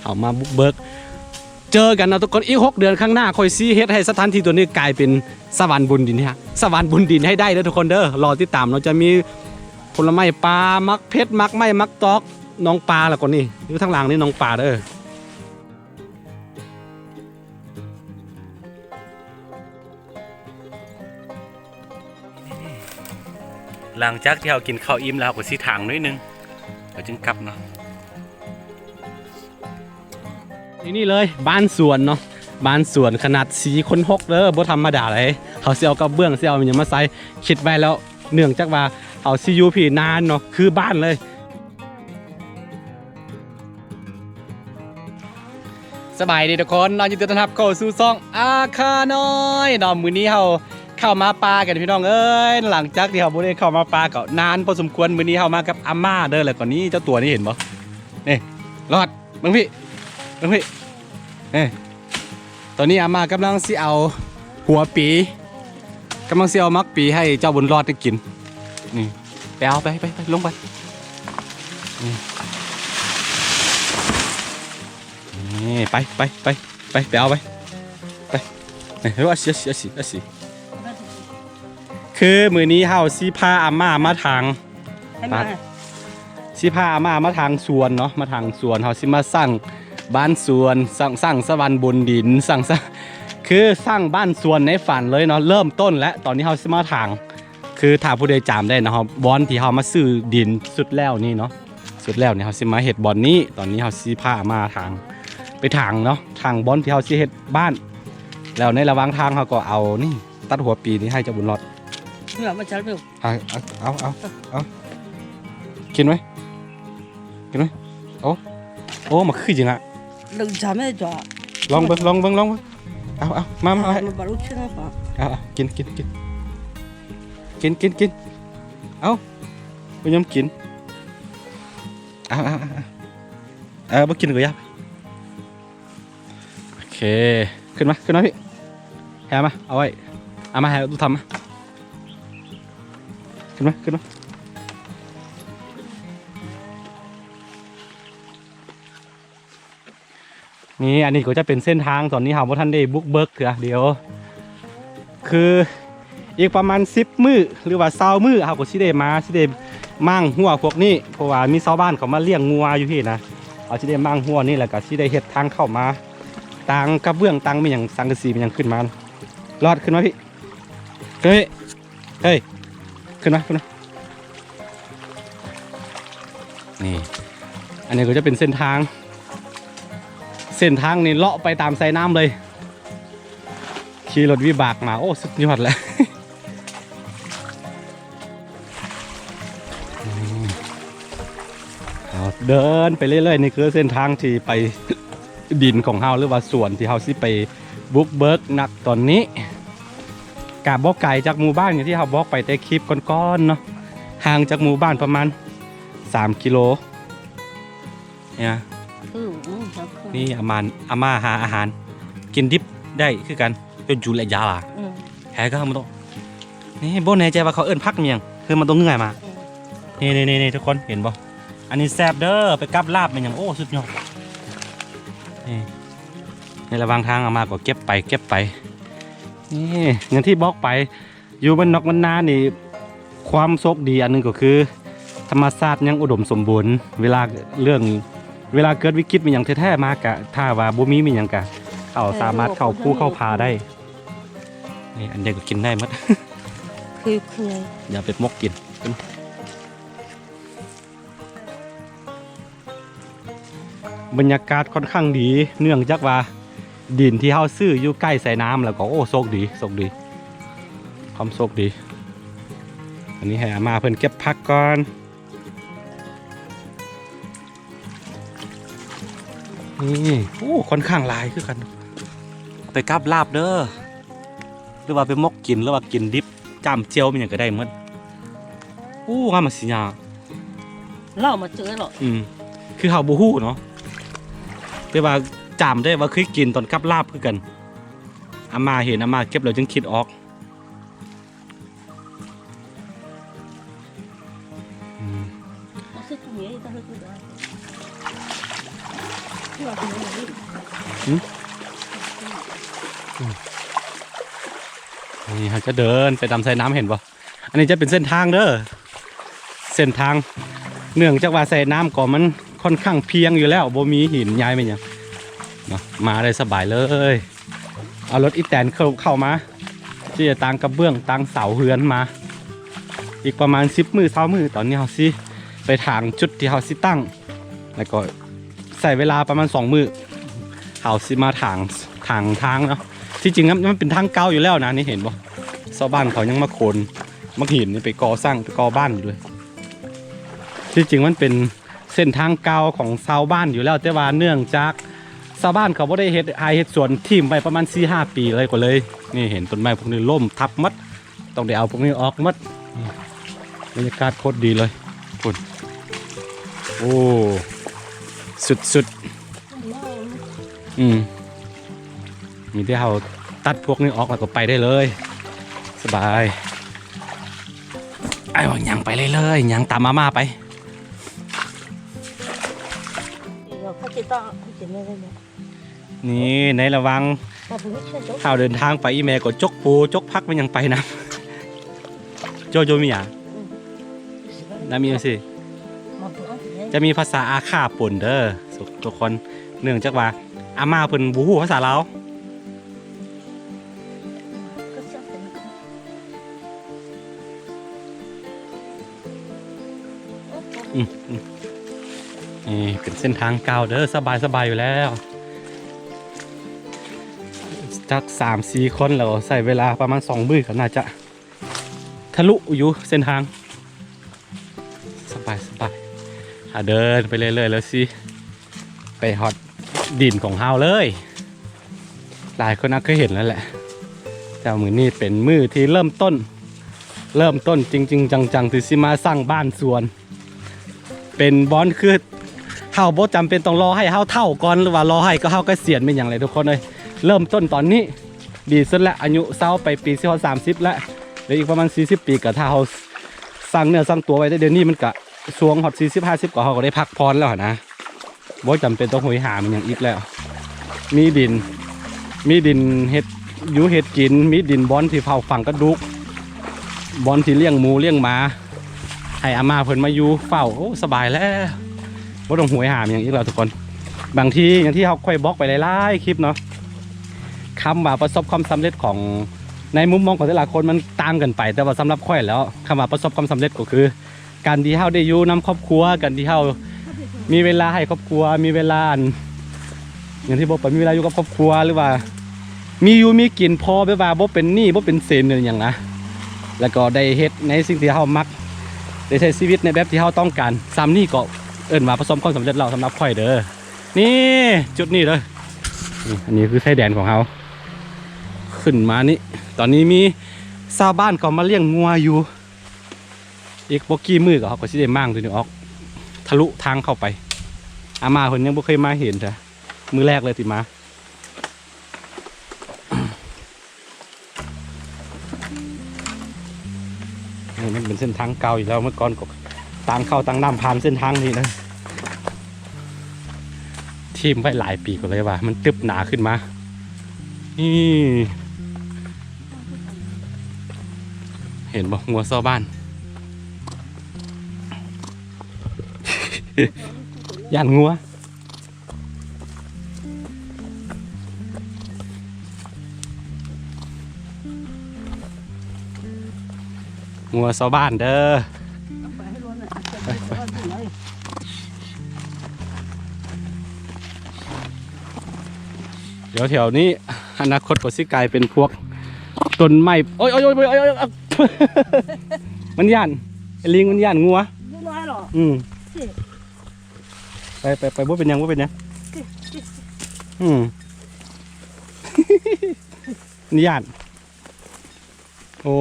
ເຮົາມາບຸກເບີກ ເຈີກັນເນາະທຸກຄົນ. ອີກຫົກເດືອນຂ້າງໜ້າ ຂ້ອຍຊິເຮັດໃຫ້ສະຖານທີ່ຕົວນີ້ກາຍເປັນສະຫວັນບົນດິນ ສະຫວັນບົນດິນໃຫ້ໄດ້ເດີທຸກຄົນເດີ. ລໍຕິດຕາມເນາະ ຈະມີຜົນລະໄມ້ປ່າ ໝາກເຜັດ ໝາກໄມ້ ໝາກຕອກ ໜອງປາ ແລ້ວກໍນີ້ ຢູ່ທາງຫຼັງນີ້ໜອງປາເດີ. ຫຼັງຈາກທີ່ເຮົາກິນເຂົ້າອີ່ມແລ້ວ ເຮົາກໍຊິຖາງໜ້ອຍໜຶ່ງ ແລ້ວຈຶ່ງກັບເນາະ. ທີ່ນີ້ເລີຍ ບ້ານສວນເນາະ ບ້ານສວນຂະໜາດສີ່ຄູນຫົກເດີ ບໍ່ທຳມະດາເລີຍ. ເຮົາຊິເອົາກະເບື້ອງ ຊິເອົາຫຍັງມາໃສ່ ຄິດໄວ້ແລ້ວ ເນື່ອງຈາກວ່າເຮົາຊິຢູ່ພີ້ນານເນາະ ຄືບ້ານເລີຍ. ສະບາຍດີທຸກຄົນເນາະ ຍິນດີຕ້ອນຮັບເຂົ້າສູ່ຊ່ອງອາຄານ້ອຍເນາະ. ມື້ນີ້ເຮົາເຂົ້າມາປ່າກັນພີ່ນ້ອງເອີຍ ຫຼັງຈາກທີ່ເຮົາບໍ່ໄດ້ເຂົ້າມາປ່າກໍນານພໍສົມຄວນ. ມື້ນີ້ເຮົາມາກັບອາມ່າເດີ ແລ້ວກໍນີ້ເຈົ້າຕົວນີ້ເຫັນບໍ່ ນີ້ ລອດ ເບິ່ງພີ້ ເບິ່ງພີ້ ນີ້ ຕອນນີ້ອາມ່າກຳລັງຊິເອົາຫົວປີ ກຳລັງຊິເອົາໝາກປີໃຫ້ເຈົ້າບຸນລອດໄດ້ກິນ. ນີ້ ໄປເອົາ ໄປ ໄປ ໄປ ລົງໄປ ນີ້ ນີ້ ໄປ ໄປ ໄປ ໄປ ໄປເອົາໄປ ໄປ ນີ້ ເອົາຊິ ເອົາຊິ ເອົາຊິ ເອົາຊິ. ຄືມື້ນີ້ເຮົາຊິພາອາມ່າມາຖາງ ໃຫ້ມາ ຊິພາອາມ່າມາຖາງສວນເນາະ ມາຖາງສວນ. ເຮົາຊິມາສ້າງບ້ານສວນ ສ້າງ ສ້າງສະຫວັນບົນດິນ ສ້າງ ສ້າງ ຄືສ້າງບ້ານສວນໃນຝັນເລີຍເນາະ. ເລີ່ມຕົ້ນແລ້ວ ຕອນນີ້ເຮົາຊິມາຖາງ ຄືຖ້າຜູ້ໃດຈຳໄດ້ເນາະ ບ່ອນທີ່ເຮົາມາຊື້ດິນຊຸດແລ້ວນີ້ເນາະ ຊຸດແລ້ວນີ້ເຮົາຊິມາເຮັດບ່ອນນີ້. ຕອນນີ້ເຮົາຊິພາອາມ່າຖາງ ໄປຖາງເນາະ ຖາງບ່ອນທີ່ເຮົາຊິເຮັດບ້ານ. ແລ້ວໃນລະຫວ່າງທາງເຮົາກໍເອົານີ້ ຕັດຫົວປີນີ້ໃຫ້ເຈົ້າບຸນລອດ. ເອົາ ເອົາ ເອົາ ເອົາ ກິນໄວ້ ກິນໄວ້. ໂອ້ ໂອ້ ມັນຄືຫຍັງອະ ລອງເບິ່ງ ລອງເບິ່ງ ລອງເບິ່ງ. ເອົາ ເອົາ ມາ ມາ ເອົາ ກິນ ກິນ ກິນ ກິນ ກິນ ກິນ. ເອົາ ບໍ່ຍອມກິນ. ເອົາ ເອົາ ເອົາ ເອີ ບໍ່ກິນກໍຢ່າ. ໂອເຄ ຂຶ້ນມາ ຂຶ້ນມາພີ້ ແຮມາ ເອົາໄວ້ ເອົາມາໃຫ້ຕູ້ທຳມາ ຂຶ້ນມາ ຂຶ້ນມາ. ນີ້ ອັນນີ້ກໍຈະເປັນເສັ້ນທາງ ຕອນນີ້ເຮົາບໍ່ທັນໄດ້ບຸກເບີກເທື່ອ. ດຽວ ຄືອີກປະມານສິບມື້ ຫຼືວ່າຊາວມື້ ເຮົາກໍຊິໄດ້ມາ ຊິໄດ້ມ້າງຮົ້ວພວກນີ້ ເພາະວ່າມີຊາວບ້ານເຂົາມາລ້ຽງງົວຢູ່ພີ້ນະ. ເຮົາຊິໄດ້ມ້າງຮົ້ວນີ້ ແລ້ວກໍຊິໄດ້ເຮັດທາງເຂົ້າມາ ຕາງກະເບື້ອງ ຕາງແມ່ນຫຍັງ ສັງກະສີແມ່ນຫຍັງຂຶ້ນມາ. ລອດ ຂຶ້ນມາພີ້ ເຮີ້ຍ ເຮີ້ຍ ຂຶ້ນມາ ຂຶ້ນມາ. ນີ້ ອັນນີ້ກໍຈະເປັນເສັ້ນທາງ ເສັ້ນທາງນີ້ເລາະໄປຕາມສາຍນ້ຳເລີຍ. ຂີ່ລົດວິບາກມາ ໂອ້ ສຸດຍອດແຫຼະ. ເຮົາເດີນໄປເລື້ອຍໆ ນີ້ຄືເສັ້ນທາງທີ່ໄປດິນຂອງເຮົາ ຫຼືວ່າສວນທີ່ເຮົາຊິໄປບຸກເບີກນະຕອນນີ້. ກະບໍ່ໄກຈາກໝູ່ບ້ານ ຢ່າງທີ່ເຮົາບອກໄປແຕ່ຄລິບກ່ອນໆເນາະ ຫ່າງຈາກໝູ່ບ້ານປະມານສາມກິໂລ. ເອີ ອືມ ນີ້ອາມ່າ ອາມ່າຫາອາຫານ ກິນດິບໄດ້ຄືກັນ ຈົນຈຸແລະຢາລາ ອືມ ແທ້ກໍບໍ່ຕ້ອງ. ນີ້ບໍ່ແນ່ໃຈວ່າເຂົາເອີ້ນຜັກຫຍັງ ຄືມັນຕ້ອງເງື້ອຍມາ ອືມ ນີ້ໆໆ ທຸກຄົນເຫັນບໍ່? ອັນນີ້ແຊບເດີ ໄປກັບລາບແມ່ນຫຍັງ ໂອ້ ສຸດຍອດ. ນີ້ ໃນລະຫວ່າງທາງອາມ່າກໍເກັບໄປເກັບໄປ. ນີ້ ຢ່າງທີ່ບອກໄປ ຢູ່ບ້ານນອກບ້ານນານີ້ ຄວາມໂຊກດີອັນໜຶ່ງກໍຄື ທຳມະຊາດຍັງອຸດົມສົມບູນ. ເວລາເລື່ອງ ເວລາເກີດວິກິດມີຫຍັງແທ້ໆມາກະ ຖ້າວ່າບໍ່ມີມີຫຍັງກະ ເຂົາສາມາດເຂົ້າພູເຂົ້າຜາໄດ້. ນີ້ ອັນໃດກໍກິນໄດ້ໝົດ ຄື ຄື ຢ່າໄປໝົກກິນ. ບັນຍາກາດຂ້ອນຂ້າງດີ ເນື່ອງຈາກວ່າດິນທີ່ເຮົາຊື້ຢູ່ໃກ້ສາຍນ້ຳ ແລ້ວກໍ ໂອ້ ໂຊກດີ ໂຊກດີ ຄວາມໂຊກດີ. ອັນນີ້ໃຫ້ອາມ່າເພິ່ນເກັບຜັກກ່ອນ. ນີ້ ໂອ້ ຂ້ອນຂ້າງຫຼາຍຄືກັນ. ເອົາໄປກັບລາບເດີ ຫຼືວ່າໄປໝົກກິນ ຫຼືວ່າກິນດິບ ຈ້ຳແຈ່ວ ມີຫຍັງກໍໄດ້ໝົດ. ໂອ້ ງາມມາຊິຍາ ລາວມາເຈີເນາະ. ອືມ ຄືເຮົາບໍ່ຮູ້ເນາະ ແຕ່ວ່າຈຳໄດ້ວ່າເຄີຍກິນຕອນກັບລາບຄືກັນ. ອາມ່າເຫັນ ອາມ່າເກັບແລ້ວຈຶ່ງຄິດອອກ. ອືມ ບໍ່ຄືຜູ້ໃຫຍ່ ຕ້ອງເຮັດຄືກັນ. ຫຶ? ອືມ ນີ້ເຮົາຈະເດີນໄປຕາມສາຍນ້ຳ ເຫັນບໍ່? ອັນນີ້ຈະເປັນເສັ້ນທາງເດີ ເສັ້ນທາງ ເນື່ອງຈາກວ່າສາຍນ້ຳກໍມັນຄ່ອນຂ້າງພຽງຢູ່ແລ້ວ ບໍ່ມີຫີນໃຫຍ່ແມ່ນຫຍັງເນາະ ມາໄດ້ສະບາຍເລີຍ. ເອົາລົດອີແຕນເຂົ້າ ເຂົ້າມາ ທີ່ຈະຕາງກະເບື້ອງ ຕາງເສົາເຮືອນມາ ອີກປະມານສິບມື້ ຊາວມື້ ຕອນນີ້ເຮົາຊິໄປຖາງຈຸດທີ່ເຮົາຊິຕັ້ງ ແລ້ວກໍໃຊ້ເວລາປະມານສອງມື້ ເຮົາຊິມາຖາງ ຖາງທາງເນາະ. ທີ່ຈິງນະ ມັນເປັນທາງເກົ່າຢູ່ແລ້ວນະ ນີ້ເຫັນບໍ່? ຊາວບ້ານເຂົາຍັງມາຂົນໝາກຫີນນີ້ໄປກໍ່ສ້າງ ໄປກໍ່ບ້ານຢູ່ເລີຍ. ທີ່ຈິງມັນເປັນເສັ້ນທາງເກົ່າຂອງຊາວບ້ານຢູ່ແລ້ວ ແຕ່ວ່າເນື່ອງຈາກຊາວບ້ານເຂົາບໍ່ໄດ້ເຮັດໄຮ່ເຮັດສວນ ຖິ້ມໄວ້ປະມານສີ່ຫ້າປີເລີຍ ກໍເລີຍ ນີ້ເຫັນຕົ້ນໄມ້ພວກນີ້ລົ້ມທັບໝົດ ຕ້ອງໄດ້ເອົາພວກນີ້ອອກໝົດ. ນີ້ ບັນຍາກາດໂຄດດີເລີຍ ພຸ້ນ ໂອ້ ສຸດໆ ອືມ ມີແຕ່ເຮົາຕັດພວກນີ້ອອກ ແລ້ວກໍໄປໄດ້ເລີຍ ສະບາຍ. ອ້າຍວ່າຍ່າງໄປເລື້ອຍໆ ຍ່າງຕາມອາມ່າໄປ. ນີ້ໃນລະຫວ່າງເຮົາເດີນທາງໄປ ອີ່ແມ່ກໍຈົກປູ ຈົກຜັກ ແມ່ນຫຍັງໄປນຳ. ໂຈໂຈມີຫຍັງ? ນາມີຊິ ຈະມີພາສາອາຂ້າປົນເດີ ທຸກຄົນ ເນື່ອງຈາກວ່າອາມ່າເພິ່ນບໍ່ຮູ້ພາສາລາວ. ອືມ ອືມ ນີ້ເປັນເສັ້ນທາງເກົ່າເດີ ສະບາຍ ສະບາຍຢູ່ແລ້ວ ຈັກສາມສີ່ຄົນ ແລ້ວໃຊ້ເວລາປະມານສອງມື້ ກໍໜ້າຈະທະລຸຢູ່ເສັ້ນທາງ ສະບາຍ ສະບາຍ. ເຮົາເດີນໄປເລື້ອຍໆ ແລ້ວຊິໄປຮອດດິນຂອງເຮົາເລີຍ. ຫຼາຍຄົນອາດເຄີຍເຫັນແລ້ວແຫຼະ ແຕ່ມື້ນີ້ເປັນມື້ທີ່ເລີ່ມຕົ້ນ ເລີ່ມຕົ້ນຈິງໆ ຈັງໆ ທີ່ຊິມາສ້າງບ້ານສວນ ເປັນບ່ອນ ຄືເຮົາບໍ່ຈຳເປັນຕ້ອງລໍໃຫ້ເຮົາເຖົ້າກ່ອນ ຫຼືວ່າລໍໃຫ້ກໍເຮົາກະສຽນແມ່ນຫຍັງເລີຍ ທຸກຄົນເອີຍ. ເລີ່ມຕົ້ນຕອນນີ້ດີສຸດແລ້ວ ອາຍຸຊາວປາຍປີ ຊິຮອດສາມສິບແລ້ວ ເຫຼືອອີກປະມານສີ່ສິບປີ ກໍຖ້າເຮົາສ້າງເນື້ອສ້າງຕົວໄວ້ ແຕ່ດຽວນີ້ມັນກະຊ່ວງຮອດສີ່ສິບ ຫ້າສິບ ກໍເຮົາກໍໄດ້ພັກຜ່ອນແລ້ວຫັ້ນນະ. ບໍ່ຈຳເປັນຕ້ອງໂຫຍຫາມັນຫຍັງອີກແລ້ວ ມີດິນ ມີດິນເຮັດຢູ່ເຮັດກິນ ມີດິນບ່ອນທີ່ເຜົາຝັງກະດູກ ບ່ອນທີ່ລ້ຽງໝູລ້ຽງໝາ ໃຫ້ອາມ່າເພິ່ນມາຢູ່ເຝົ້າ ໂອ້ ສະບາຍແລ້ວ ບໍ່ຕ້ອງໂຫຍຫາມັນຫຍັງອີກແລ້ວທຸກຄົນ. ບາງທີຢ່າງທີ່ເຮົາ ຂ້ອຍບອກໄປຫຼາຍໆຄລິບເນາະ ຄຳວ່າປະສົບຄວາມສຳເລັດຂອງ ໃນມຸມມອງຂອງແຕ່ລະຄົນມັນຕ່າງກັນໄປ ແຕ່ວ່າສຳລັບຂ້ອຍແລ້ວ ຄຳວ່າປະສົບຄວາມສຳເລັດກໍຄື ການທີ່ເຮົາໄດ້ຢູ່ນຳຄອບຄົວ ການທີ່ເຮົາມີເວລາໃຫ້ຄອບຄົວ ມີເວລາ ອັນ ຢ່າງທີ່ບອກໄປ ມີເວລາຢູ່ກັບຄອບຄົວ ຫຼືວ່າມີຢູ່ມີກິນພໍ ແບບວ່າບໍ່ເປັນໜີ້ບໍ່ເປັນສິນອີ່ຫຍັງນະ ແລ້ວກໍໄດ້ເຮັດໃນສິ່ງທີ່ເຮົາມັກ ໄດ້ໃຊ້ຊີວິດໃນແບບທີ່ເຮົາຕ້ອງການ ສ່ຳນີ້ກໍເອີ້ນວ່າປະສົບຄວາມສຳເລັດແລ້ວ ສຳລັບຂ້ອຍເດີ. ນີ້ ຈຸດນີ້ເດີ ນີ້ ອັນນີ້ຄືຊາຍແດນຂອງເຮົາ ຂຶ້ນມານີ້ ຕອນນີ້ມີຊາວບ້ານເຂົາມາລ້ຽງງົວຢູ່. ອີກບໍ່ກີ່ມື້ກໍເຮົາກໍຊິໄດ້ມ້າງຕົວນີ້ອອກ ທະລຸທາງເຂົ້າໄປ. ອາມ່າເພິ່ນຍັງບໍ່ເຄີຍມາເຫັນເທື່ອ ມື້ແລກເລີຍທີ່ມາ. ນີ້ມັນເປັນເສັ້ນທາງເກົ່າຢູ່ແລ້ວ ເມື່ອກ່ອນກໍຕາງເຂົ້າຕາງນ້ຳຜ່ານເສັ້ນທາງນີ້ນະ. ຖິ້ມໄວ້ຫຼາຍປີກໍເລີຍວ່າມັນຕຶບໜາຂຶ້ນມາ. ນີ້ ເຫັນບໍ່? ງົວຊາວບ້ານ ຢ້ານງົວ. ງົວຊາວບ້ານເດີ. ດຽວແຖວນີ້ອະນາຄົດກໍຊິກາຍເປັນພວກຕົ້ນໄມ້. ໂອ້ຍ ໂອ້ຍ ມັນຢ້ານ ໄອ້ລິງມັນຢ້ານງົວ. ອືມ ໄປ ໄປ ໄປ ບໍ່ເປັນຫຍັງ ບໍ່ເປັນຫຍັງ. ອືມ ຢ້ານ. ໂອ້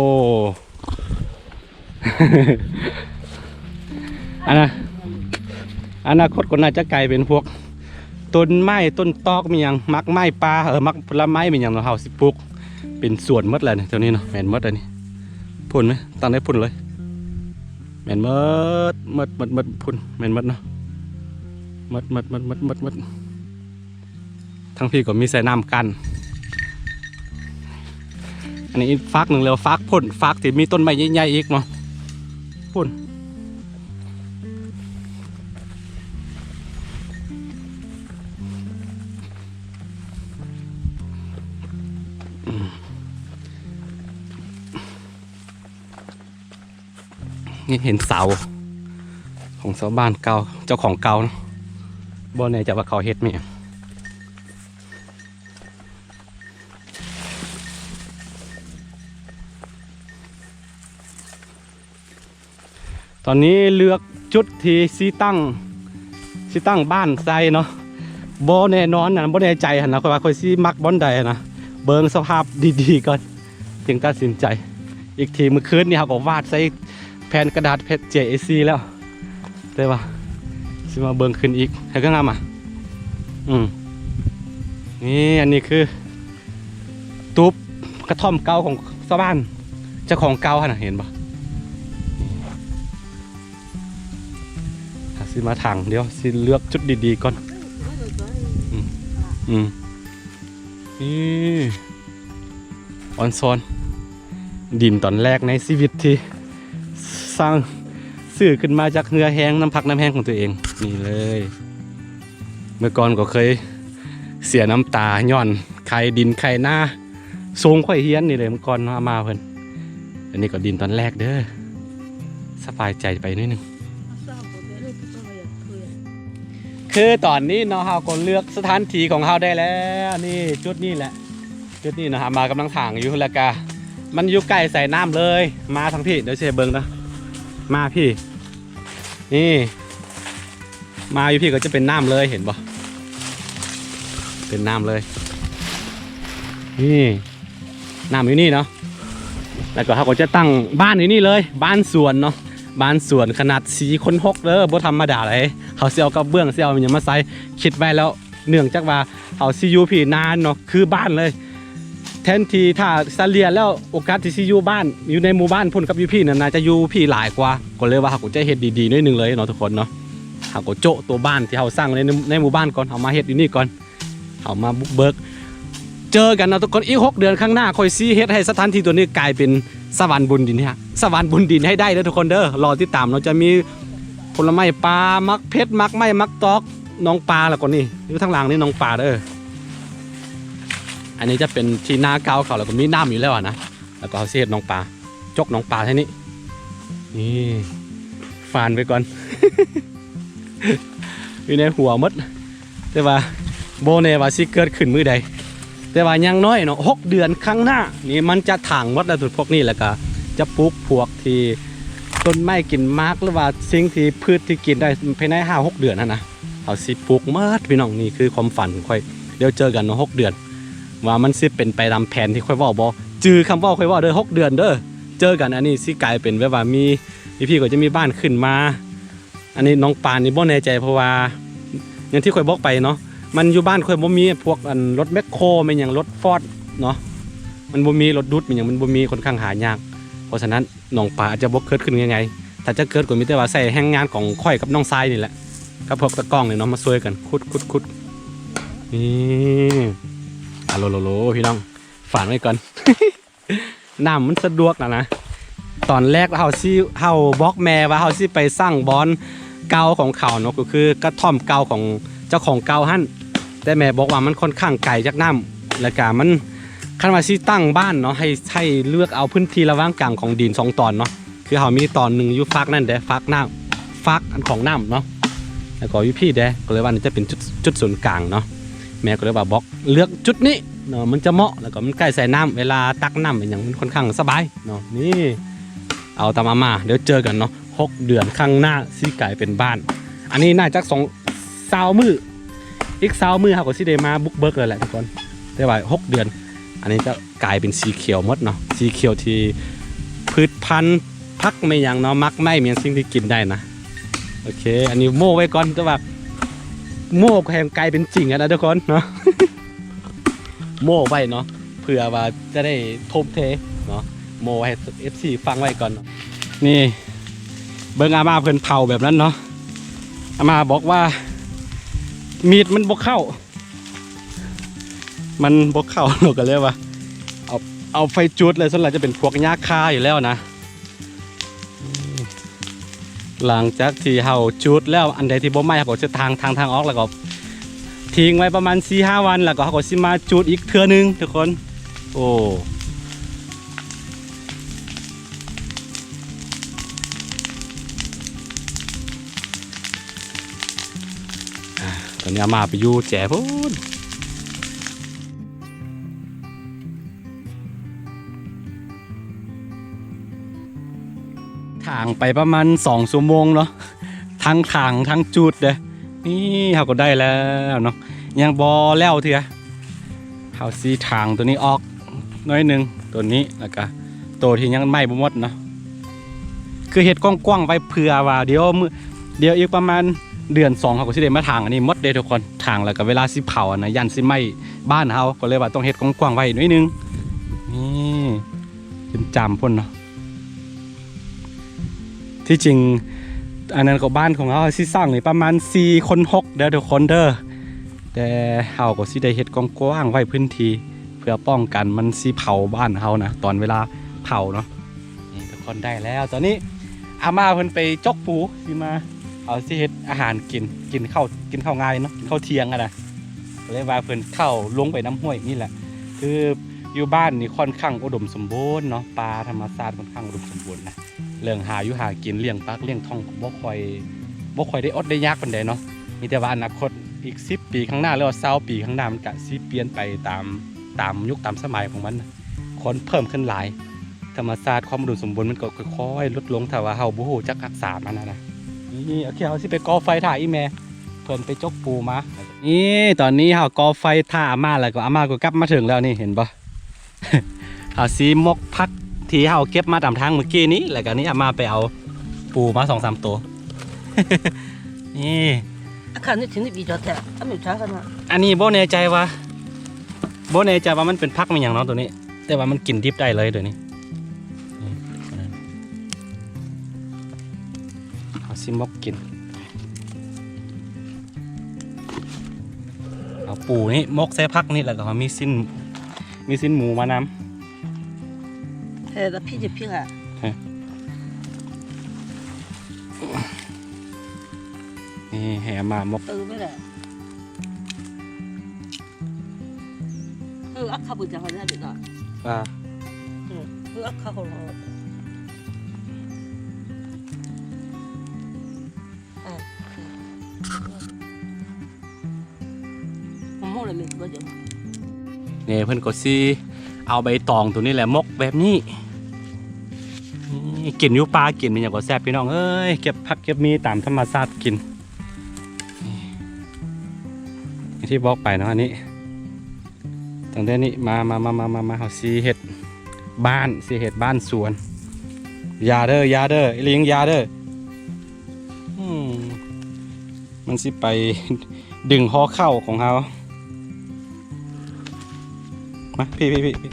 ອັນນະ ອະນາຄົດກໍໜ້າຈະກາຍເປັນພວກຕົ້ນໄມ້ ຕົ້ນຕອກ ມີຫຍັງ ໝາກໄມ້ປ່າ ເອີ ໝາກຜົນລະໄມ້ ມີຫຍັງເນາະ ເຮົາຊິປູກເປັນສວນໝົດແຫຼະນີ້ ແຖວນີ້ເນາະ. ແມ່ນໝົດອັນນີ້ ພຸ້ນແມະ ຕັ້ງໄດ້ພຸ້ນເລີຍ. ແມ່ນໝົດ ໝົດ ໝົດ ໝົດ ພຸ້ນ ແມ່ນໝົດເນາະ ໝົດ ໝົດ ໝົດ ໝົດ ໝົດ ໝົດ. ທາງພີ້ກໍມີສາຍນ້ຳກັ້ນ. ອັນນີ້ອີກຟາກໜຶ່ງແລ້ວ ຟາກພຸ້ນ ຟາກທີ່ມີຕົ້ນໄມ້ໃຫຍ່ໆອີກເນາະ ພຸ້ນ. ນີ້ເຫັນເສົາຂອງຊາວບ້ານເກົ່າ ເຈົ້າຂອງເກົ່າເນາະ ບໍ່ແນ່ໃຈວ່າເຂົາເຮັດແມ່ນຫຍັງ. ຕອນນີ້ເລືອກຈຸດທີ່ຊິຕັ້ງ ຊິຕັ້ງບ້ານໃສ່ເນາະ ບໍ່ແນ່ນອນນະ ບໍ່ແນ່ໃຈຫັ້ນນະ ຂ້ອຍວ່າຂ້ອຍຊິມັກບ່ອນໃດຫັ້ນນະ ເບິ່ງສະພາບດີໆກ່ອນ ຈຶ່ງຕັດສິນໃຈອີກທີ. ມື້ຄືນນີ້ເຮົາກໍວາດໃສ່ແຜ່ນກະດາດ ແຜ່ນເຈເອສີ່ແລ້ວ ແຕ່ວ່າຊິມາເບິ່ງຄືນອີກ ໃຫ້ກໍງາມອ່ະ. ອືມ ນີ້ ອັນນີ້ຄື ຕູບກະທ່ອມເກົ່າຂອງຊາວບ້ານ ເຈົ້າຂອງເກົ່າຫັ້ນນະ ເຫັນບໍ່? ຖ້າຊິມາທາງ ດຽວຊິເລືອກຈຸດດີໆກ່ອນ. ອືມ ອືມ ນີ້ ອອນຊອນ ດິນຕອນແລກໃນຊີວິດທີ່ສ້າງ ຊື້ຂຶ້ນມາຈາກເຫື່ອແຮງ ນ້ຳພັກນ້ຳແຮງຂອງຕົວເອງ ນີ້ເລີຍ. ເມື່ອກ່ອນກໍເຄີຍເສຍນ້ຳຕາຍ້ອນໄຖດິນໄຖນາ ສົ່ງຂ້ອຍຮຽນນີ້ເລີຍເມື່ອກ່ອນເນາະ ອາມ່າເພິ່ນ. ອັນນີ້ກໍດິນຕອນແລກເດີ້ ສະບາຍໃຈໄປໜ້ອຍໜຶ່ງ. ຄືຕອນນີ້ເນາະ ເຮົາກໍເລືອກສະຖານທີ່ຂອງເຮົາໄດ້ແລ້ວ ນີ້ ຈຸດນີ້ແຫຼະ ຈຸດນີ້ເນາະ ອາມ່າກຳລັງຖາງຢູ່ ແລ້ວກະມັນຢູ່ໃກ້ສາຍນ້ຳເລີຍ. ມາທາງພີ້ ດຽວຊິໃຫ້ເບິ່ງເນາະ ມາພີ້ ນີ້ ມາຢູ່ພີ້ກໍຈະເປັນນ້ຳເລີຍ ເຫັນບໍ່? ເປັນນ້ຳເລີຍ ນີ້ ນ້ຳຢູ່ນີ້ເນາະ. ແລ້ວກໍເຮົາກໍຈະຕັ້ງບ້ານຢູ່ນີ້ເລີຍ ບ້ານສວນເນາະ ບ້ານສວນຂະໜາດສີ່ຄູນຫົກເດີ້ ບໍ່ທຳມະດາໃດ. ເຮົາຊິເອົາກະເບື້ອງ ຊິເອົາຫຍັງມາໃສ່ ຄິດໄວ້ແລ້ວ ເນື່ອງຈາກວ່າເຮົາຊິຢູ່ພີ້ນານເນາະ ຄືບ້ານເລີຍ. ແທນທີ່ ຖ້າສະເລ່ຍແລ້ວ ໂອກາດທີ່ຊິຢູ່ບ້ານ ຢູ່ໃນໝູ່ບ້ານພຸ້ນກັບຢູ່ພີ້ນັ້ນ ໜ້າຈະຢູ່ພີ້ຫຼາຍກວ່າ ກໍເລີຍວ່າເຮົາກໍຈະເຮັດດີໆໜ້ອຍໜຶ່ງເລີຍເນາະ ທຸກຄົນເນາະ. ເຮົາກໍໂຈະໂຕບ້ານທີ່ເຮົາສ້າງໄວ້ໃນ ໃນໝູ່ບ້ານກ່ອນ ເຮົາມາເຮັດຢູ່ນີ້ກ່ອນ ເຮົາມາບຸກເບີກ. ເຈີກັນເນາະທຸກຄົນ ອີກຫົກເດືອນຂ້າງໜ້າ ຂ້ອຍຊິເຮັດໃຫ້ສະຖານທີ່ຕົວນີ້ກາຍເປັນສະຫວັນບົນດິນ ສະຫວັນບົນດິນໃຫ້ໄດ້ເດີ້ ທຸກຄົນເດີ້. ລໍຕິດຕາມເນາະ ຈະມີຜົນລະໄມ້ປ່າ ໝາກເຜັດ ໝາກໄມ້ ໝາກຕອກ ໜອງປາ ແລ້ວກໍນີ້ ຢູ່ທາງຫຼັງນີ້ໜອງປາເດີ້. ອັນນີ້ຈະເປັນທີ່ນາເກົ່າເຂົາ ແລ້ວກໍມີນ້ຳຢູ່ແລ້ວນະ ແລ້ວກໍເຮົາຊິເຮັດໜອງປາ ຈົກໜອງປາໃສ່ນີ້ ນີ້ ຟານໄປກ່ອນ ຢູ່ໃນຫົວໝົດ ແຕ່ວ່າບໍ່ແນ່ວ່າຊິເກີດຂຶ້ນມື້ໃດ. ແຕ່ວ່າຢ່າງໜ້ອຍເນາະ ຫົກເດືອນຂ້າງໜ້ານີ້ ມັນຈະຖາງໝົດແລ້ວ ທຸກພວກນີ້ ແລ້ວກໍຈະປູກພວກທີ່ ຕົ້ນໄມ້ກິນໝາກ ຫຼືວ່າສິ່ງທີ່ ພືດທີ່ກິນໄດ້ພາຍໃນຫ້າຫົກເດືອນຫັ້ນນະ ເຮົາຊິປູກໝົດ ພີ່ນ້ອງ. ນີ້ຄືຄວາມຝັນຂອງຂ້ອຍ ດຽວເຈີກັນເນາະ ຫົກເດືອນ ວ່າມັນຊິເປັນໄປຕາມແຜນທີ່ຂ້ອຍເວົ້າບໍ່? ຈື່ຄຳເວົ້າຂ້ອຍເວົ້າເດີ້ ຫົກເດືອນເດີ້ ເຈີກັນ. ອັນນີ້ຊິກາຍເປັນແບບວ່າມີ ອີພີກໍຈະມີບ້ານຂຶ້ນມາ. ອັນນີ້ໜອງປານີ້ບໍ່ແນ່ໃຈ ເພາະວ່າຢ່າງທີ່ຂ້ອຍບອກໄປເນາະ ມັນຢູ່ບ້ານຂ້ອຍບໍ່ມີພວກອັນລົດແມັກໂຄແມ່ນຫຍັງ ລົດຟອດເນາະ ມັນບໍ່ມີ ລົດດູດແມ່ນຫຍັງ ມັນບໍ່ມີ ຄ່ອນຂ້າງຫາຍາກ. ເພາະສະນັ້ນໜອງປາອາດຈະບໍ່ເກີດຂຶ້ນງ່າຍໆ ຖ້າຈະເກີດກໍມີແຕ່ວ່າໃຊ້ແຮງງານຂອງຂ້ອຍກັບນ້ອງຊາຍນີ້ແຫຼະ ກັບພວກຕາກ້ອງນີ້ເນາະ ມາຊ່ວຍກັນຂຸດໆໆ. ນີ້ ອາໂລໂລໂລ ພີ່ນ້ອງ ຝາກໄວ້ກ່ອນ ນ້ຳມັນສະດວກນະນະ. ຕອນແລກເຮົາຊິ ເຮົາບອກແມ່ວ່າເຮົາຊິໄປສ້າງບ່ອນເກົ່າຂອງເຂົາເນາະ ກໍຄືກະທ່ອມເກົ່າຂອງເຈົ້າຂອງເກົ່າຫັ້ນ ແຕ່ແມ່ບອກວ່າມັນຄ່ອນຂ້າງໄກຈາກນ້ຳ ແລ້ວກະມັນ ຄັນວ່າຊິຕັ້ງບ້ານເນາະ ໃຫ້ ໃຫ້ເລືອກເອົາພື້ນທີ່ລະຫວ່າງກາງຂອງດິນສອງຕອນເນາະ ຄືເຮົາມີຕອນໜຶ່ງຢູ່ຟາກນັ້ນເດ້ ຟາກນ້ຳ ຟາກອັນຂອງນ້ຳເນາະ ແລ້ວກໍຢູ່ພີ້ເດ້ ກໍເລີຍວ່າໜ້າຈະເປັນຈຸດ ຈຸດສູນກາງເນາະ. ແມ່ກໍເລີຍວ່າບອກເລືອກຈຸດນີ້ເນາະ ມັນຈະເໝາະ ແລ້ວກໍມັນໃກ້ສາຍນ້ຳ ເວລາຕັກນ້ຳອີຫຍັງມັນຄ່ອນຂ້າງສະບາຍເນາະ. ນີ້ ເອົາຕາມອາມ່າ ດຽວເຈີກັນເນາະ ຫົກເດືອນຂ້າງໜ້າຊິກາຍເປັນບ້ານ. ອັນນີ້ໜ້າຈະສອງ ຊາວມື້ ອີກຊາວມື້ເຮົາກໍຊິໄດ້ມາບຸກເບີກແລ້ວແຫຼະທຸກຄົນ ແຕ່ວ່າຫົກເດືອນ ອັນນີ້ຈະກາຍເປັນສີຂຽວໝົດເນາະ ສີຂຽວທີ່ພືດພັນ ຜັກແມ່ນຫຍັງເນາະ ໝາກໄມ້ແມ່ນຫຍັງ ສິ່ງທີ່ກິນໄດ້ນະ. ໂອເຄ ອັນນີ້ໂມ້ໄວ້ກ່ອນ ແຕ່ວ່າໂມ້ກໍໃຫ້ມັນກາຍເປັນຈິງຫັ້ນນະທຸກຄົນເນາະ ໂມ້ໄວ້ເນາະ ເພື່ອວ່າຈະໄດ້ທົ່ມເທເນາະ ໂມ້ໃຫ້ເອັຟຊີຟັງໄວ້ກ່ອນເນາະ. ນີ້ ເບິ່ງອາມ່າເພິ່ນເຜົາແບບນັ້ນເນາະ ອາມ່າບອກວ່າມີດມັນບໍ່ເຂົ້າ ມັນບໍ່ເຂົ້າ ເຮົາກໍເລີຍວ່າ ເອົາ ເອົາໄຟຈູດເລີຍ. ສ່ວນຫຼາຍຈະເປັນພວກຫຍ້າຄາຢູ່ແລ້ວນະ. ຫຼັງຈາກທີ່ເຮົາຈູດແລ້ວ ອັນໃດທີ່ບໍ່ໄໝ້ ເຮົາກໍຈະຖາງ ຖາງ ຖາງອອກ ແລ້ວກໍ ทิ้ງໄວ້ປະມານສີ່ຫ້າວັນ ແລ້ວກໍເຮົາກໍຊິມາຈູດອີກເທື່ອໜຶ່ງທຸກຄົນ. ໂອ້ ອາ ຕອນນີ້ອາມ່າໄປຢູ່ແຈພຸ້ນ. ຖາງໄປປະມານສອງຊົ່ວໂມງເນາະ ທັງຖາງທັງຈູດເດ້. ນີ້ເຮົາກໍໄດ້ແລ້ວເນາະ ຍັງບໍ່ແລ້ວເທື່ອ. ເຮົາຊິຖາງໂຕນີ້ອອກໜ້ອຍໜຶ່ງ ໂຕນີ້ ແລ້ວກະໂຕທີ່ຍັງໄໝ້ບໍ່ໝົດເນາະ. ຄືເຮັດກວ້າງໆໄວ້ເພື່ອວ່າ ດຽວມື້ ດຽວອີກປະມານເດືອນສອງ ເຮົາກໍຊິໄດ້ມາຖາງອັນນີ້ໝົດເດ້ທຸກຄົນ. ຖາງແລ້ວກໍເວລາຊິເຜົາຫັ້ນນະ ຢ້ານຊິໄໝ້ບ້ານເຮົາ ກໍເລີຍວ່າຕ້ອງເຮັດກວ້າງໆໄວ້ໜ້ອຍໜຶ່ງ. ນີ້ ເປັນຈາມພຸ້ນເນາະ. ທີ່ຈິງອັນນັ້ນກໍບ້ານຂອງເຮົາຊິສ້າງນີ້ປະມານສີ່ຄູນຫົກເດີທຸກຄົນເດີ. ແຕ່ເຮົາກໍຊິໄດ້ເຮັດກວ້າງໆໄວ້ພື້ນທີ່ ເພື່ອປ້ອງກັນມັນຊິເຜົາບ້ານເຮົານະ ຕອນເວລາເຜົາເນາະ. ນີ້ທຸກຄົນໄດ້ແລ້ວ. ຕອນນີ້ອາມ່າເພິ່ນໄປຈົກປູ ຊິມາ ເອົາ ຊິເຮັດອາຫານກິນ ກິນເຂົ້າ ກິນເຂົ້າງາຍເນາະ ກິນເຂົ້າທ່ຽງຫັ້ນນະ. ເລີຍວ່າເພິ່ນເຂົ້າລົງໄປນຳຫ້ວຍນີ້ແຫຼະ. ຄືຢູ່ບ້ານນີ້ຂ້ອນຂ້າງອຸດົມສົມບູນເນາະ ປ່າທຳມະຊາດຂ້ອນຂ້າງອຸດົມສົມບູນນະ. ເລື່ອງຫາຢູ່ຫາກິນ ລ້ຽງປາກລ້ຽງທ້ອງກໍບໍ່ຄ່ອຍ ບໍ່ຄ່ອຍໄດ້ອົດໄດ້ຢາກປານໃດເນາະ. ມີແຕ່ວ່າອະນາຄົດອີກສິບປີຂ້າງໜ້າ ຫຼືວ່າຊາວປີຂ້າງໜ້າ ມັນກະຊິປ່ຽນໄປຕາມ ຕາມຍຸກຕາມສະໄໝຂອງມັນນະ. ຄົນເພີ່ມຂຶ້ນຫຼາຍ ທຳມະຊາດຄວາມອຸດົມສົມບູນມັນກໍຄ່ອຍໆຫຼຸດລົງ ຖ້າວ່າເຮົາບໍ່ຮູ້ຈັກຮັກສາມັນຫັ້ນນະ. ນີ້ ໂອເຄ ເຮົາຊິໄປກໍ່ໄຟຖ້າອີ່ແມ່ເພິ່ນໄປຈົກປູມາ. ນີ້ ຕອນນີ້ເຮົາກໍ່ໄຟຖ້າອາມ່າ ແລ້ວກໍອາມ່າກໍກັບມາເຖິງແລ້ວນີ້ ເຫັນບໍ່? ເຮົາຊິໝົກຜັກທີ່ເຮົາເກັບມາຕາມທາງມື້ກີ້ນີ້ ແລ້ວກໍນີ້ອາມ່າໄປເອົາປູມາສອງສາມໂຕ. ນີ້ ອາຄານນີ້ ທີ່ນີ້ບີຈອດແທ້ ອັນນີ້ຈາກກັນວ່າ ອັນນີ້ບໍ່ແນ່ໃຈວ່າ ບໍ່ແນ່ໃຈວ່າມັນເປັນຜັກແມ່ນຫຍັງເນາະໂຕນີ້ ແຕ່ວ່າມັນກິນດິບໄດ້ເລີຍໂຕນີ້. ເຮົາຊິໝົກກິນ ເອົາປູນີ້ໝົກໃສ່ຜັກນີ້ ແລ້ວກໍເຮົາມີຊີ້ນ ມີຊີ້ນໝູມານຳ. ເອີ ແລ້ວພີ່ຈະພິກອະ ນີ້ໃຫ້ອາມ່າໝົກ ເອີ ແມ່ນແຫຼະ. ເອີ ອັກຄະບຸນຈັກເຮົາໄດ້ເນາະ ອ່າ ເອີ ອັກຄະຂອງເຮົາ ອ່າ ນີ້ເພິ່ນກໍຊິເອົາໃບຕອງໂຕນີ້ແຫຼະໝົກແບບນີ້. ນີ້ ກິນຢູ່ປ່າ ກິນແມ່ນຫຍັງກໍແຊບ ພີ່ນ້ອງເອີຍ ເກັບຜັກເກັບມີຕາມທຳມະຊາດກິນ. ທີ່ບອກໄປເນາະ ອັນນີ້ ຕັ້ງແຕ່ນີ້ມາ ມາ ມາ ມາ ມາ ເຮົາຊິເຮັດບ້ານ ຊິເຮັດບ້ານສວນ. ຢ່າເດີ ຢ່າເດີ ອີ່ຫຼີ ຢ່າເດີ. ອືມ ມັນຊິໄປດຶງຫໍ່ເຂົ້າຂອງເຮົາ. ມາ ພີ້ ພີ້ ພີ້ ພີ້.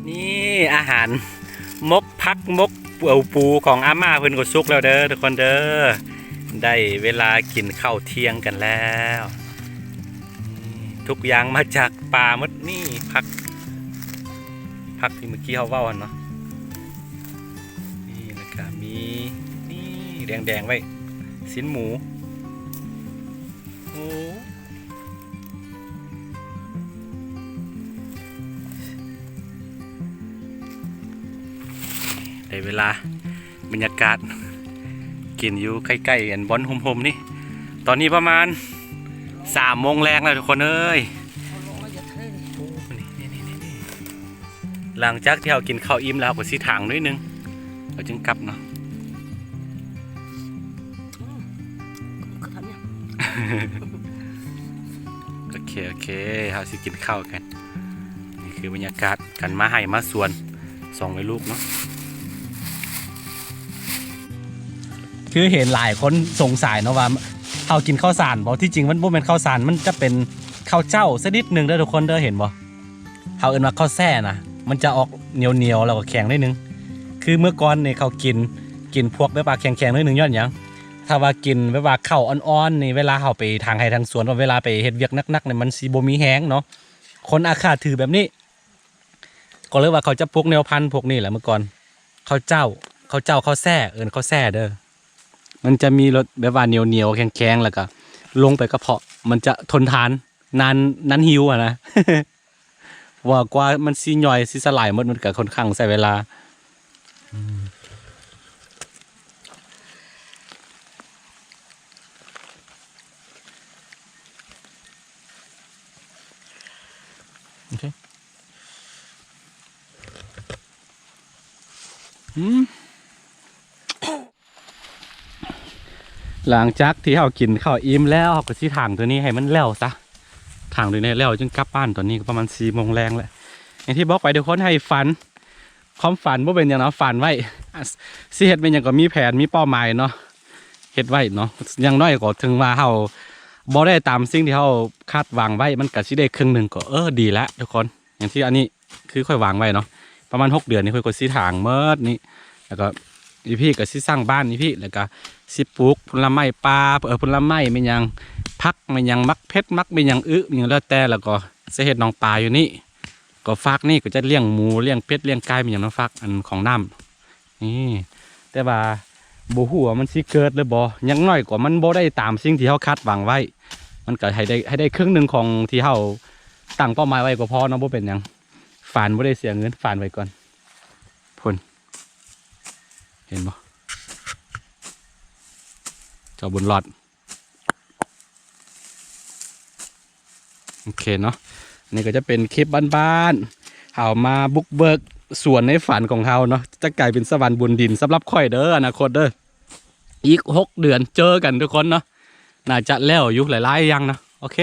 ນີ້ອາຫານໝົກຜັກ ໝົກເອົາປູຂອງອາມ່າເພິ່ນກໍສຸກແລ້ວເດີທຸກຄົນເດີ. ໄດ້ເວລາກິນເຂົ້າທ່ຽງກັນແລ້ວ. ນີ້ ທຸກຢ່າງມາຈາກປ່າໝົດ. ນີ້ຜັກ ຜັກທີ່ເມື່ອກີ້ເຮົາເວົ້າຫັ້ນເນາະ. ນີ້ ແລ້ວກະມີ ນີ້ແດງໆໄວ້ ຊີ້ນໝູ. ໂອ້ ໄດ້ເວລາ ບັນຍາກາດ ກິນຢູ່ໃກ້ໆ ອັນ ບ່ອນຮົ່ມໆນີ້. ຕອນນີ້ປະມານສາມໂມງແລງແລ້ວທຸກຄົນເອີຍ. ໂອ້ ນີ້ ນີ້ ນີ້ ນີ້. ຫຼັງຈາກທີ່ເຮົາກິນເຂົ້າອີ່ມແລ້ວ ເຮົາກໍຊິຖາງໜ້ອຍໜຶ່ງ ເຮົາຈຶ່ງກັບເນາະ. ໂອເຄ ໂອເຄ ເຮົາຊິກິນເຂົ້າກັນ. ນີ້ຄືບັນຍາກາດການມາໄຮ່ມາສວນສອງແມ່ລູກເນາະ. ຄືເຫັນຫຼາຍຄົນສົງໄສເນາະວ່າເຮົາກິນເຂົ້າສານບໍ່? ທີ່ຈິງມັນບໍ່ແມ່ນເຂົ້າສານ ມັນຈະເປັນ ເຂົ້າເຈົ້າຊະນິດໜຶ່ງເດີທຸກຄົນເດີ ເຫັນບໍ່? ເຮົາເອີ້ນວ່າເຂົ້າແຊ່ນະ ມັນຈະອອກໜຽວໆ ແລ້ວກໍແຂງໜ້ອຍໜຶ່ງ. ຄືເມື່ອກ່ອນນີ້ເຂົາກິນ ກິນພວກແບບວ່າແຂງໆ ໜ້ອຍໜຶ່ງ ຍ້ອນຫຍັງ? ຖ້າວ່າກິນແບບວ່າເຂົ້າອ່ອນໆ ນີ້ ເວລາເຮົາໄປທາງໄຮ່ທາງສວນ ເວລາໄປເຮັດວຽກໜັກໆ ນີ້ ມັນຊິບໍ່ມີແຮງເນາະ. ຄົນອາຄາດຖືແບບນີ້ ກໍເລີຍວ່າເຂົາຈະປູກແນວພັນພວກນີ້ແຫຼະເມື່ອກ່ອນ. ເຂົ້າເຈົ້າ ເຂົ້າເຈົ້າ ເຂົ້າແຊ່ ເອີ້ນເຂົ້າແຊ່ເດີ. ມັນຈະມີລົດແບບວ່າໜຽວໆ ແຂງໆ ແລ້ວກໍລົງໄປກະເພາະ ມັນຈະທົນທານ ນານ ນານຫິວຫັ້ນນະ ວ່າກວ່າມັນຊິຍ່ອຍ ຊິສະຫຼາຍໝົດ ມັນກໍຄ່ອນຂ້າງໃຊ້ເວລາ. ໂອເຄ ອືມ ຫຼັງຈາກທີ່ເຮົາກິນເຂົ້າອີ່ມແລ້ວ ເຮົາກໍຊິຖາງໂຕນີ້ໃຫ້ມັນແລ້ວຊະ. ຖາງໂຕນີ້ແລ້ວຈຶ່ງກັບບ້ານ. ຕອນນີ້ກໍປະມານສີ່ໂມງແລງແລ້ວ. ຢ່າງທີ່ບອກໄປທຸກຄົນ ໃຫ້ຝັນ ຄວາມຝັນບໍ່ເປັນຫຍັງເນາະ ຝັນໄວ້ ອາ ຊິເຮັດແມ່ນຫຍັງກໍມີແຜນ ມີເປົ້າໝາຍເນາະ ເຮັດໄວ້ເນາະ. ຢ່າງໜ້ອຍກໍເຖິງວ່າເຮົາບໍ່ໄດ້ຕາມສິ່ງທີ່ເຮົາຄາດຫວັງໄວ້ ມັນກໍຊິໄດ້ເຄິ່ງໜຶ່ງ ກໍ ເອີ ດີແລ້ວທຸກຄົນ. ຢ່າງທີ່ອັນນີ້ຄືຂ້ອຍວາງໄວ້ເນາະ ປະມານຫົກເດືອນນີ້ຂ້ອຍກໍຊິຖາງໝົດນີ້ ແລ້ວກໍອີ່ພີ້ກໍຊິສ້າງບ້ານອີ່ພີ້ ແລ້ວກໍຊິປູກຜົນລະໄມ້ປ່າ ເອີ ຜົນລະໄມ້ແມ່ນຫຍັງ ຜັກແມ່ນຫຍັງ ໝາກເຜັດ ໝາກແມ່ນຫຍັງ ອຶຫຍັງແລ້ວແຕ່ ແລ້ວກໍຊິເຮັດໜອງປາຢູ່ນີ້. ກໍຟາກນີ້ກໍຈະລ້ຽງໝູ ລ້ຽງເປັດ ລ້ຽງໄກ່ແມ່ນຫຍັງເນາະ ຟາກອັນຂອງນ້ຳນີ້. ແຕ່ວ່າບໍ່ຮູ້ວ່າມັນຊິເກີດຫຼືບໍ່ ຢ່າງໜ້ອຍກວ່າມັນບໍ່ໄດ້ຕາມສິ່ງທີ່ເຮົາຄາດຫວັງໄວ້ ມັນກໍໃຫ້ໄດ້ ໃຫ້ໄດ້ເຄິ່ງໜຶ່ງຂອງທີ່ເຮົາຕັ້ງເປົ້າໝາຍໄວ້ກໍພໍເນາະ ບໍ່ເປັນຫຍັງ. ຝັນບໍ່ໄດ້ເສຍເງິນ ຝັນໄວ້ກ່ອນ. ພຸ້ນ ເຫັນບໍ່ ເຈົ້າບຸນລອດ. ໂອເຄເນາະ ນີ້ກໍຈະເປັນຄລິບບ້ານໆ ເຮົາມາບຸກເບີກສວນໃນຝັນຂອງເຮົາເນາະ ຈະກາຍເປັນສະຫວັນບົນດິນສຳລັບຂ້ອຍເດີ ອະນາຄົດເດີ. ອີກຫົກເດືອນເຈີກັນທຸກຄົນເນາະ ໜ້າຈະແລ້ວຢູ່ຫຼາຍໆຢ່າງເນາະ. ໂອເຄ